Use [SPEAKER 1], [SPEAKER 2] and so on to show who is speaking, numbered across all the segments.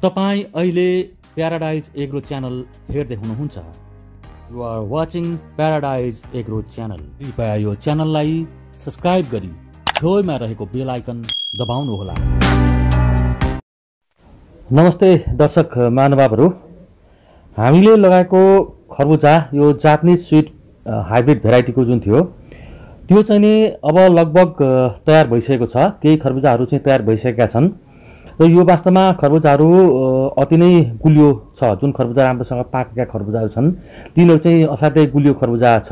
[SPEAKER 1] तपाईं अहिले paradise agro channel हेर्दै हुनुहुन्छ। You are watching paradise agro channel. कृपया यो च्यानललाई सब्स्क्राइब गरी छेउमा रहेको बेल आइकन दबाउनुहोला। नमस्ते दर्शक महानुभावहरू, हामीले लगाएको खरबुजा यो जापानिज स्वीट हाइब्रिड भेराइटीको जुन थियो त्यो चाहिँ नि अब लगभग तयार भइसकेको छ। केही खरबुजाहरू चाहिँ तयार भइसकेका छन् र यो वास्तवमा खरबुजाहरू अति नै गुलियो छ। जुन खरबुजा राम्रोसँग पाकेका खरबुजाहरू छन् तिनीहरू चाहिँ असाध्यै गुलियो खरबुजा छ।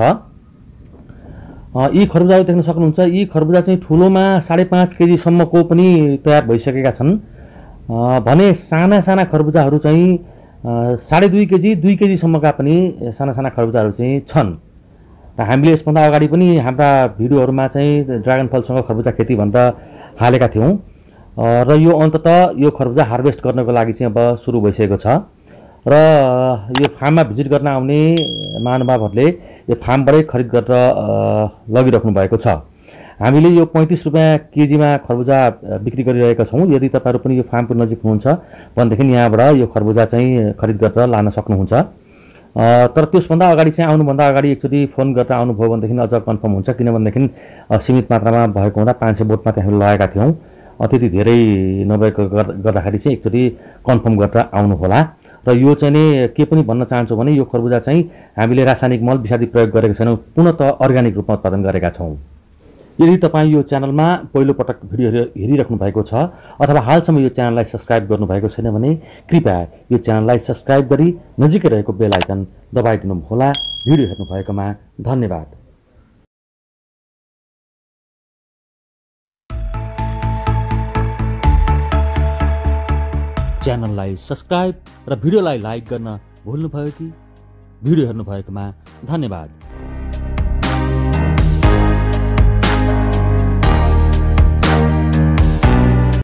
[SPEAKER 1] यी खरबुजाहरू देख्न सक्नुहुन्छ। यी खरबुजा चाहिँ ठुलोमा 5.5 केजीसम्मको पनि तयार भइसकेका छन् भने साना साना खरबुजाहरू चाहिँ 2.5 केजी 2 केजीसम्मका पनि साना साना खरबुजाहरू चाहिँ छन्। र हामीले यसभन्दा अगाडि पनि हाम्रा भिडियोहरूमा चाहिँ ड्रागन फलसँग खरबुजा खेती भनेर हालेका थियौँ र यो अन्ततः यो खरबुजा हार्भेस्ट गर्नको लागि चाहिँ अब सुरु भइसकेको छ। र यो फार्ममा भिजिट गर्न आउने महानुभावहरूले यो फार्मबाटै खरिद गरेर लगिराख्नु भएको छ। हामीले यो 35 रुपियाँ केजीमा खरबुजा बिक्री गरिरहेका छौँ। यदि तपाईँहरू पनि यो फार्मको नजिक हुनुहुन्छ भनेदेखि यहाँबाट यो खरबुजा चाहिँ खरिद गरेर लान सक्नुहुन्छ। तर त्यसभन्दा अगाडि चाहिँ आउनुभन्दा अगाडि एकचोटि फोन गरेर आउनुभयो भनेदेखि अझ कन्फर्म हुन्छ। किनभनेदेखि सीमित मात्रामा भएको हुँदा 500 बोट मात्रै हामीले लगाएका थियौँ। त्यति धेरै नभएको गर्दाखेरि चाहिँ एकचोटि कन्फर्म गरेर आउनुहोला। र यो चाहिँ नि के पनि भन्न चाहन्छु भने यो खरबुजा चाहिँ हामीले रासायनिक मल विषादी प्रयोग गरेका छैनौँ, पूर्णतः अर्ग्यानिक रूपमा उत्पादन गरेका छौँ। यदि तपाईँ यो च्यानलमा पहिलोपटक भिडियो हेरिराख्नु भएको छ अथवा हालसम्म यो च्यानललाई सब्स्क्राइब गर्नुभएको छैन भने कृपया यो च्यानललाई सब्स्क्राइब गरी नजिकै रहेको बेल आइकन दबाइदिनुहोला। भिडियो हेर्नुभएकोमा धन्यवाद। च्यानललाई सब्स्क्राइब र भिडियोलाई लाइक गर्न भुल्नुभयो कि? भिडियो हेर्नुभएकोमा धन्यवाद।